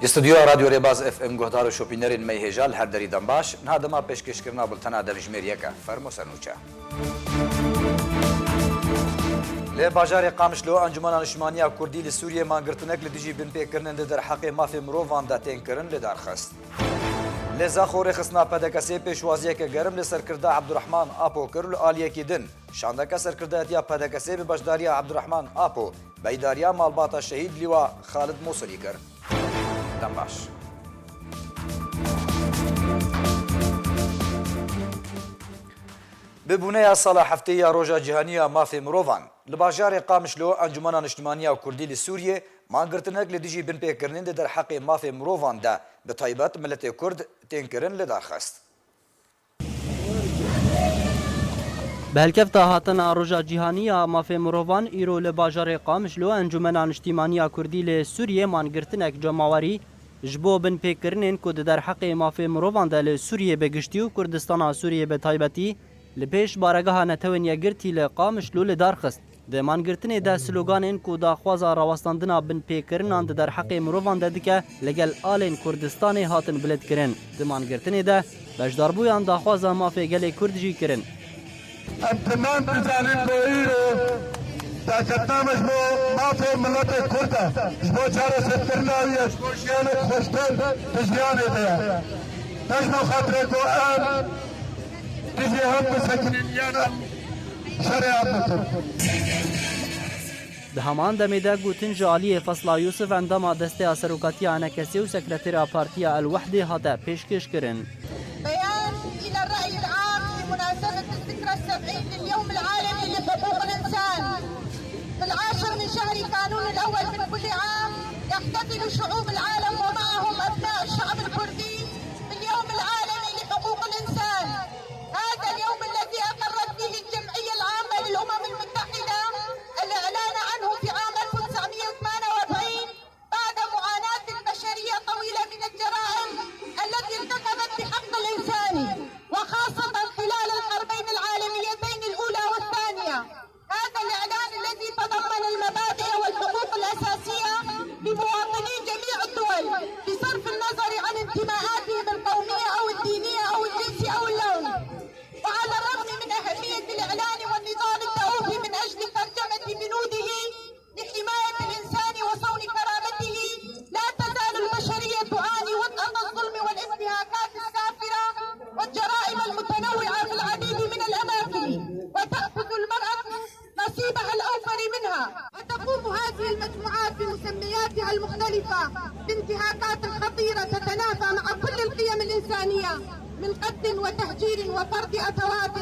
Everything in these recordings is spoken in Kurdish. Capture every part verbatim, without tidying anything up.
Li stûdyoya Radyo Rêbaz F M guhdar û şopînerên me yê hêja li her derî dem baş. Niha dema pêşkêşkirina bultena demjimêriyeke. Fermo ser nûçe. Li bajarê Qamişlo Encûmena Niştimaniya Kurdî li Sûriyê mangirtinek li dijî binpêkirinên di derheqê mafê mirovan de tên kirin li dar xist. Li Zaxo rêxistina P D K S'ê pêşwaziyeke germ li serkirda Abdurrahman Apo kir û li aliyekî din şandeke serkirdayetiya P D K S'ê bi beşdariya Abdurrahman Apo beydariya malbata şehîd Lîwa Xalid Mosilî kir. Dem baş. Bi bûneya sala heftê ya Roja Cîhanî ya Mafê Mirovan, li bajarê Qamişlo Encûmena Niştimanî ya Kurdî li Sûriyê mangirtinek li dijî binpêkirinên di derheqê mafê mirovan de, bi taybet miletê Kurd, tên kirin li dar xist. Bi helkefta hatina Roja Cîhanî ya Mafê Mirovan, îro li bajarê Qamişlo Encûmena Niştimanî ya Kurdî li Sûriyê mangirtinek cemawerî ji bo binpêkirinên ku di derheqê mafê mirovan de li Sûriyê bi giştî û Kurdistana Sûriyê bi taybetî li pêş Baregeha Netewên Yekgirtî li Qamişlo li dar xist. Di mangirtinê de sloganên ku daxwaza rawestandina binpêkirinan di derheqê mirovan de dike, li gel alên Kurdistanê hatin bilindkirin. Di mangirtinê de beşdarbûyan daxwaza mafê gelê Kurd jî kirin. Em temam dizanin ku îro daketina me ji bo mafê miletê Kurd e, ji bo çareserkirina wî ye, ji bo jiyanek xweştir di jiyanê de ye. Ne ji bo xatirê ku em dijî hev bisekinin yan em şerê hev bikin. Di heman demê de gotin ji aliyê Fesla Yûsif, endama Desteya Serokatiya Enekesê û Sekretera Partiya El Wehdê hate pêşkêşkirin. بيان إلى الرأي العام بمناسبة الذكرى السبعين لليوم العالمي لحقوق الإنسان. في العاشر من شهر كانون الأول من كل عام يحتفل شعوب العالم ومعهم أبناء الشعب الكردي باليوم العالمي لحقوق الإنسان. هذا اليوم الذي أقرت فيه الجمعية العامة للأمم المتحدة الإعلان عنه في عام ألف وتسعمية وثمانية وأربعين بعد معاناة بشرية طويلة من الجرائم التي ارتكبت بحق الإنسان، وخاصة خلال الحربين العالميتين الأولى والثانية. هذا الإعلان الذي تضمن المبادئ والحقوق الأساسية لمواطني جميع الدول بصرف النظر عن انتماءاتهم القومية أو الدينية أو الجنسية أو اللون. وعلى الرغم من أهمية الإعلان والنضال الدؤوب من أجل ترجمة بنوده لحماية الإنسان وصون كرامته، لا تزال البشرية تعاني وطأة الظلم والانتهاكات السافرة والجرائم المتنوعة في العديد من الأماكن، وتأخذ المرأة نصيبها الأوفر منها. وتقوم هذه المجموعات بمسمياتها المختلفة بانتهاكات خطيرة تتنافى مع كل القيم الإنسانية من قتل وتهجير وفرض أتوات.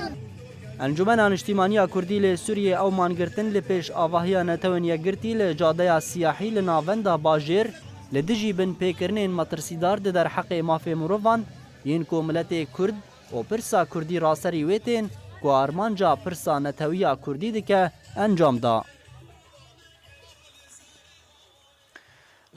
Encûmena Niştîmaniya Kurdî li Sûriyê ew mangirtin li pêş avahiya Netewên Yekgirtî li cadeya siyahî li navenda bajêr li dijî binpêkirinên metirsîdar di derheqê mafê mirovan yên ku miletê Kurd û pirsa Kurdî raserî wê tên ku armanca pirsa netewiya Kurdî dike, encam da.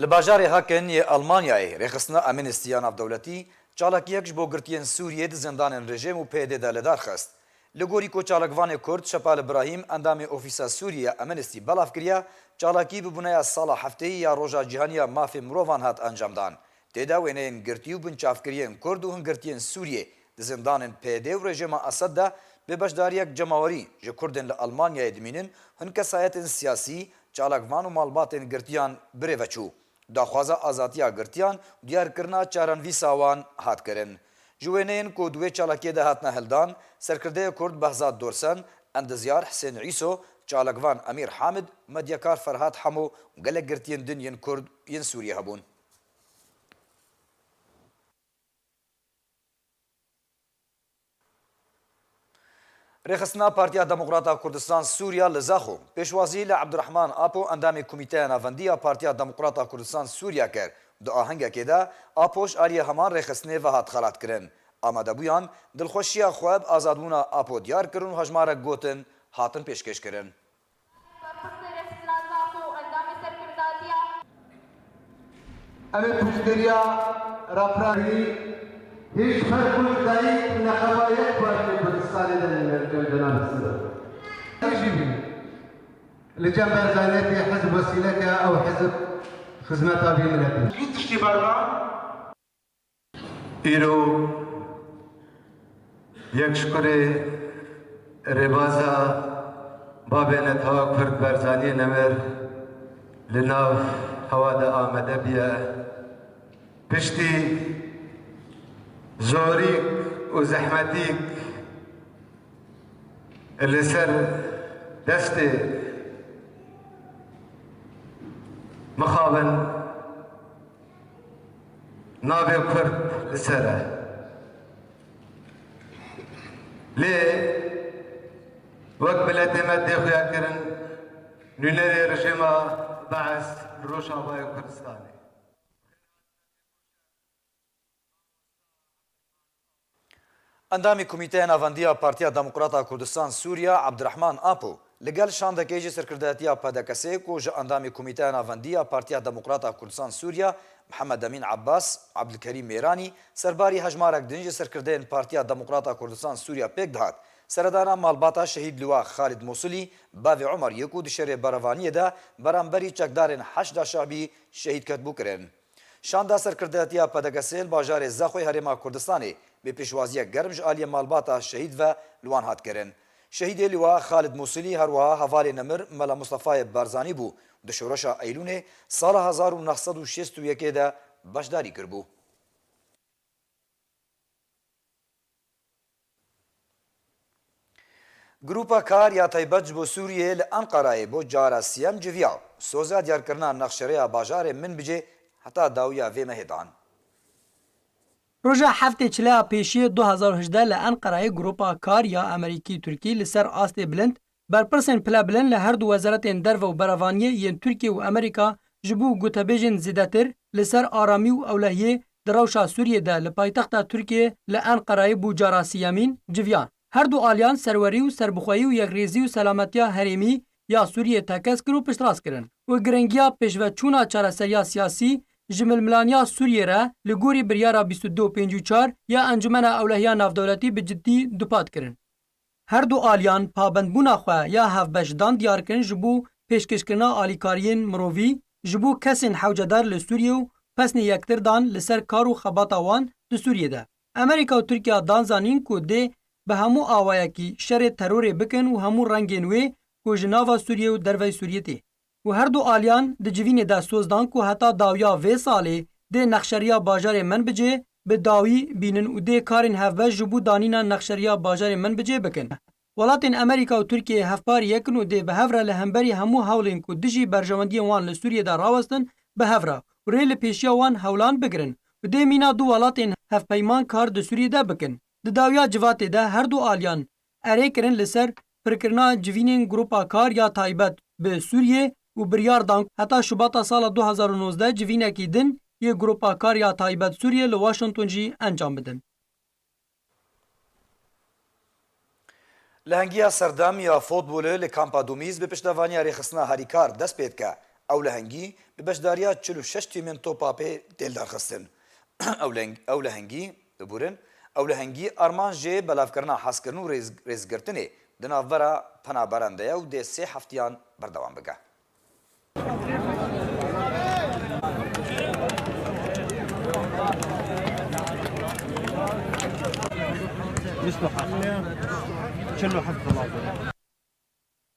Li bajarê Haken yê Almanyayê rêxistina Amnesty ya Navdewletî çalakiyek ji bo girtiyên Sûriyê di zindanên rejîm û P Y D de li dar xist. Li gorî ku çalakvanê Kurd Şepal Îbrahîm, endamê Ofîsa Sûriyê ya Amnesty belav kiriye, çalakî bi bûneya sala hefteyî ya Roja Cîhanî ya Mafê Mirovan hat encamdan. Tê de wêneyên girtî û binçavkiriyên Kurd û hin girtiyên Sûriyê di zindanên P Y D û rejîma Esed de bi beşdariyek cemawerî ji Kurdên li Almanyayê dimînin, hin kesayetên siyasî, çalakvan û malbatên girtiyan birêve çû. Daxwaza azadiya girtiyan û diyarkirina çarenivîsa wan hat kirin. Ji wêneyên ku di wê çalakiyê de hatine hildan, serkirdeyê Kurd Behzad Dorsen, endizyar Hisên Îso, çalakvan Emîr Hamid, medyakar Ferhat Hemo û gelek girtiyên din yên Kurd yên Sûriyê hebûn. Rêxistina Partiya Demokrata Kurdistan Sûriya li Zaxo pêşwazî li Abdurrahman Apo, endamê Komîteya Navendî ya Partiya Demokrata Kurdistan Sûriya kir. Di ahengekê de Apo ji aliyê heman rêxistinê ve hat xelatkirin. Amadebûyan dilxweşiya xwe bi azadbûna Apo diyar kirin û hejmarek gotin hatin pêşkêşkirin. Em ê piştgiriya raprayî hîç ferq û dayîk neqeba yek partiyê Kurdistanê de nîne li cem Cenab Silo. Jî bî. Li cem Berzaniyetê hizb wesîleke ew hizb Xizmeta vî miletê. Îro yek ji kurê rêbaza babê netewa Kurd Barzaniyê Nemir li nav hewa de amade bûye. Piştî zorîk û zehmetîk li ser destê mixabin navê Kurd li ser e. Lê wek miletê me tê xuya kirin, nûnerê rejîma Bees li Rojavayê Kurdistanê. Endamê Komîteya Navendî ya Partiya Demokrata Kurdistan Sûriya Abdurrahman Apo li gel şandekê ji serkirdayetiya P D K S'ê ku ji endamê Komîteya Navendî ya Partiya Demokrata Kurdistan Sûriya Mihemed Emîn Abbas, Abdulkerîm Mêranî, serbarî hejmarek din ji serkirdeyên Partiya Demokrata Kurdistan Sûriya pêk dihat, seredana malbata Şehîd Liwa Xalid Mosilî, bavê Omer yê ku di şerê berevaniyê de beramberî çekdarên Heşda Şabî şehîd ketibû kirin. Şanda serkirdayetiya P D K S'ê li bajarê Zexoyê Herêma Kurdistanê bi pêşwaziyek germ ji aliyê malbata şehîd ve li wan hat kirin. Şehîdê Liwa Xalid Mûsilî her wiha hevalê nemir Mela Mustafayê Barzanî bû û di şoreşa Eylûnê sala hezar û neh sed û şêst û yekê de beşdarî kiribû. Grupa Kar ya Taybet ji bo Sûriyê li Enqerayê bo cara siyem civiya. Soza diyarkirina nexşereya bajarê Minbicê heta dawiya vê mehê dan. Roja heftê çileya pêşiyê du hezar û hejdeh li Enqerayê Grupa Kar ya Amerîkî-Tirkî li ser astê bilind berpirsên pilebilind li her du wezaretên derve û berevaniyê yên Tirkiye û Amerîka ji bo gotebêjên zêdetir li ser aramî û ewlehiyê di rewşa Sûriyê de li paytexta Tirkiyê li Enqerayê bû cara siyemîn civiyan. Her du aliyan serwerî û serbixweyî û yekrêzî û selametiya herêmî ya Sûriyê tekez kir û piştrast kirin û giringiya pêşveçûna çareseriya siyasî ji milmilaniya Sûriyê re li gorî biryara bîst û du pêncî û çar ya Encûmena Ewlehiya Navdewletî bi ciddî dupat kirin. Her du aliyan pabendbûna xwe ya hevbeş dan diyar kirin ji bo pêşkêşkirina alîkariyên mirovî ji bo kesên hewcedar li Sûriyê û pesnê yektir dan li ser kar û xebata wan di Sûriyê de. Amerîka û Tirkiya dan zanîn ku dê bi hemû awayekî şerê terorê bikin û hemû rengên wê ku ji nava Sûriyê û dervey Sûriyê tê. Û her du aliyan di civînê de soz dan ku heta dawiya vê salê dê nexşeriya bajarê Menbicê bi dawî bînin û dê karên hevbeş ji bo danîna nexşeriya bajarê Menbicê bikin. Welatên Amerîka û Tirkiyeyê hevpar yek in û dê bi hev re li hemberî hemû hewlên ku dijî berjewendiyên wan li Sûriyê de rawestin bi hev re û rê li pêşiya wan hewlan bigirin û dê mîna du welatên hevpeyman kar di Sûriyê de bikin. Di dawiya civatê de her du aliyan erê kirin li ser pirkirina civînên Grupa Kar ya Taybet bi Sûriyê û biryar dan heta Şubata sala du hezar û nozdeh civînekî din yê Grupa Kar ya Taybet Sûriyê li Washington jî encam bidin. Lehengiya serdem ya fotbolê li Kampa Dumîz bi piştevaniya rêxistina Harîkar dest pê dike. Ew lehengî bi beşdariya çil û şeş tîmên topa pê tê lidarxistin. Ew leng-, ew lehengî, biburin, ew lehengî armanc jê belavkirina hezkirin û rêz-, rêzgirtinê di navbera penaberan de ye û dê sê heftiyan berdewam bike.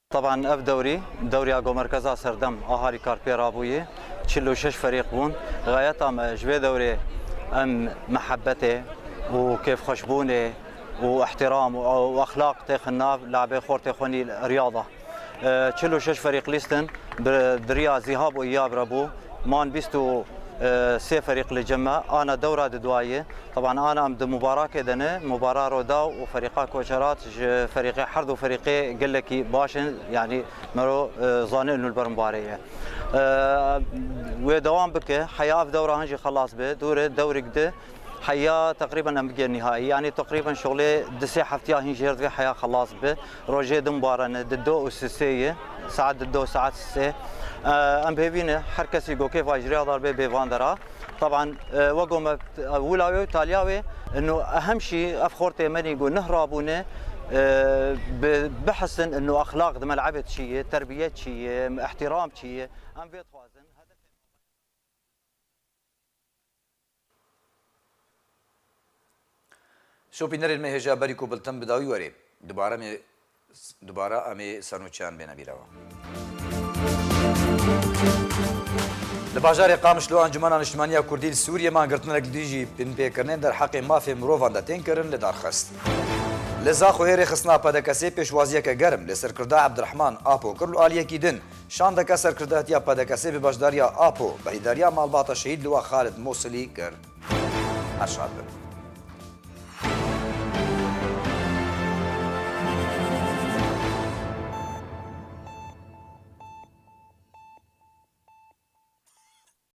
Teban ev dewrî, dewriya ku merkeza serdem a Harîkar pê rabûyî, çil û şeş ferîq bûn. Xayeta me ji vê dewrê em mihebetê û kêfxweşbûnê û ihtiram û, û exlaq têxin nav, labê xortê xwe nî riyada. E, çil û şeş ferîq lîstin, bi, di riya Zîhab û Îyab re bû. Man bîst û sê ferîq li cem me, ana dewra di duayê. Teban ana em di mubarakê de ne, mubara Rodaw û ferîqa Koçerat ji ferîqê, her du ferîqê gelekî baş in, yanî mero, e, zane û li ber mibarê ye. E, wê dewam bike, heya ev dewra hin jî xelas be, dûre dewrek di, heya teqrîben em bigê nihayî, yanî teqrîben şixulê di sê heftiya hin jêr divê heya xelas be. Rojê din barane, di do û sisê ye. Saet di do, saet sisê. E, em bêvî ne, her kesî ku kêfa ji rêya dar bê bê van dera. Teban, e, wek me, e, wila wê û taliya wê, ino ehem şî ev xortê me nî ku neh rabûne, e, bi, bihisin ino exlaq di melebê çi ye, terbiye çi ye, ihtiram çi ye. Em vê dixwazin. Şopînerên me hêja berî ku biltin bi dawî werê. Dubare me, dubare em ê sernûçeyan bêne bîra we. Li bajarê Qamişlo Encûmena Niştimaniya Kurdî li Sûriyê mangirtinek li dijî binpêkirinên derheqê mafê mirovan de tên kirin li dar xist. Li Zaxoyê rêxistina P D K S'ê pêşwaziyeke germ li serkirda Ebdirehman Apo kir û aliyekî din şandeke serkirdahetiya P D K S'ê bi beşdariya Apo, behdariya malbata şehîd Liwa Xalid Mosilî kir. Her şad bin.